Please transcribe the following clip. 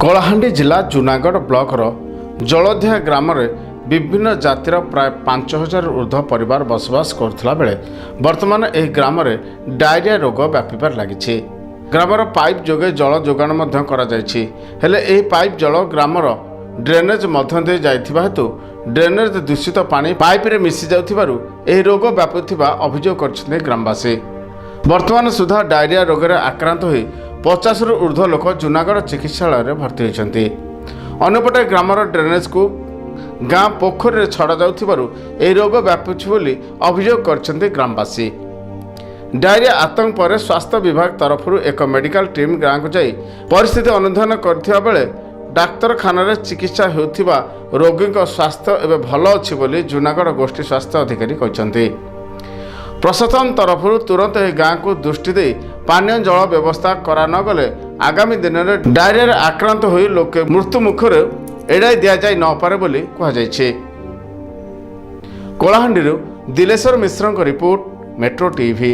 କଳାହାଣ୍ଡି ଜିଲ୍ଲା ଜୁନାଗଡ଼ ବ୍ଲକର ଜଳଧିଆ ଗ୍ରାମରେ ବିଭିନ୍ନ ଜାତିର ପ୍ରାୟ 5000 ଉର୍ଦ୍ଧ୍ୱ ପରିବାର ବସବାସ କରୁଥିଲା ବେଳେ ବର୍ତ୍ତମାନ ଏହି ଗ୍ରାମରେ ଡାଇରିଆ ରୋଗ ବ୍ୟାପିବାରେ ଲାଗିଛି। ଗ୍ରାମର ପାଇପ୍ ଯୋଗେ ଜଳ ଯୋଗାଣ ମଧ୍ୟ କରାଯାଇଛି। ହେଲେ ଏହି ପାଇପ୍ ଜଳ ଗ୍ରାମର ଡ୍ରେନେଜ୍ ମଧ୍ୟ ଦେଇ ଯାଇଥିବା ହେତୁ ଡ୍ରେନେଜ୍ ଦୂଷିତ ପାଣି ପାଇପ୍ରେ ମିଶି ଯାଉଥିବାରୁ ଏହି ରୋଗ ବ୍ୟାପୁଥିବା ଅଭିଯୋଗ କରିଛନ୍ତି ଗ୍ରାମବାସୀ। ବର୍ତ୍ତମାନ ସୁଦ୍ଧା ଡାଇରିଆ ରୋଗରେ ଆକ୍ରାନ୍ତ ହୋଇ 50ରୁ ଉର୍ଦ୍ଧ୍ୱ ଲୋକ ଜୁନାଗଡ଼ ଚିକିତ୍ସାଳୟରେ ଭର୍ତ୍ତି ହୋଇଛନ୍ତି। ଅନ୍ୟପଟେ ଗ୍ରାମର ଡ୍ରେନେଜ୍କୁ ଗାଁ ପୋଖରୀରେ ଛଡ଼ାଯାଉଥିବାରୁ ଏହି ରୋଗ ବ୍ୟାପୁଛି ବୋଲି ଅଭିଯୋଗ କରିଛନ୍ତି ଗ୍ରାମବାସୀ। ଡାଇରିଆ ଆତଙ୍କ ପରେ ସ୍ୱାସ୍ଥ୍ୟ ବିଭାଗ ତରଫରୁ ଏକ ମେଡିକାଲ ଟିମ୍ ଗାଁକୁ ଯାଇ ପରିସ୍ଥିତି ଅନୁଧ୍ୟାନ କରିଥିବା ବେଳେ ଡାକ୍ତରଖାନାରେ ଚିକିତ୍ସା ହେଉଥିବା ରୋଗୀଙ୍କ ସ୍ୱାସ୍ଥ୍ୟ ଏବେ ଭଲ ଅଛି ବୋଲି ଜୁନାଗଡ଼ ଗୋଷ୍ଠୀ ସ୍ୱାସ୍ଥ୍ୟ ଅଧିକାରୀ କହିଛନ୍ତି। ପ୍ରଶାସନ ତରଫରୁ ତୁରନ୍ତ ଏହି ଗାଁକୁ ଦୃଷ୍ଟି ଦେଇ ପାନୀୟ ଜଳ ବ୍ୟବସ୍ଥା କରାନଗଲେ ଆଗାମୀ ଦିନରେ ଡାଇରିଆରେ ଆକ୍ରାନ୍ତ ହୋଇ ଲୋକେ ମୃତ୍ୟୁ ମୁଖରେ ଏଡ଼ାଇ ଦିଆଯାଇ ନପାରେ ବୋଲି କୁହାଯାଇଛି। କଳାହାଣ୍ଡିରୁ ଦିଲେଶ୍ୱର ମିଶ୍ରଙ୍କ ରିପୋର୍ଟ, ମେଟ୍ରୋ ଟିଭି।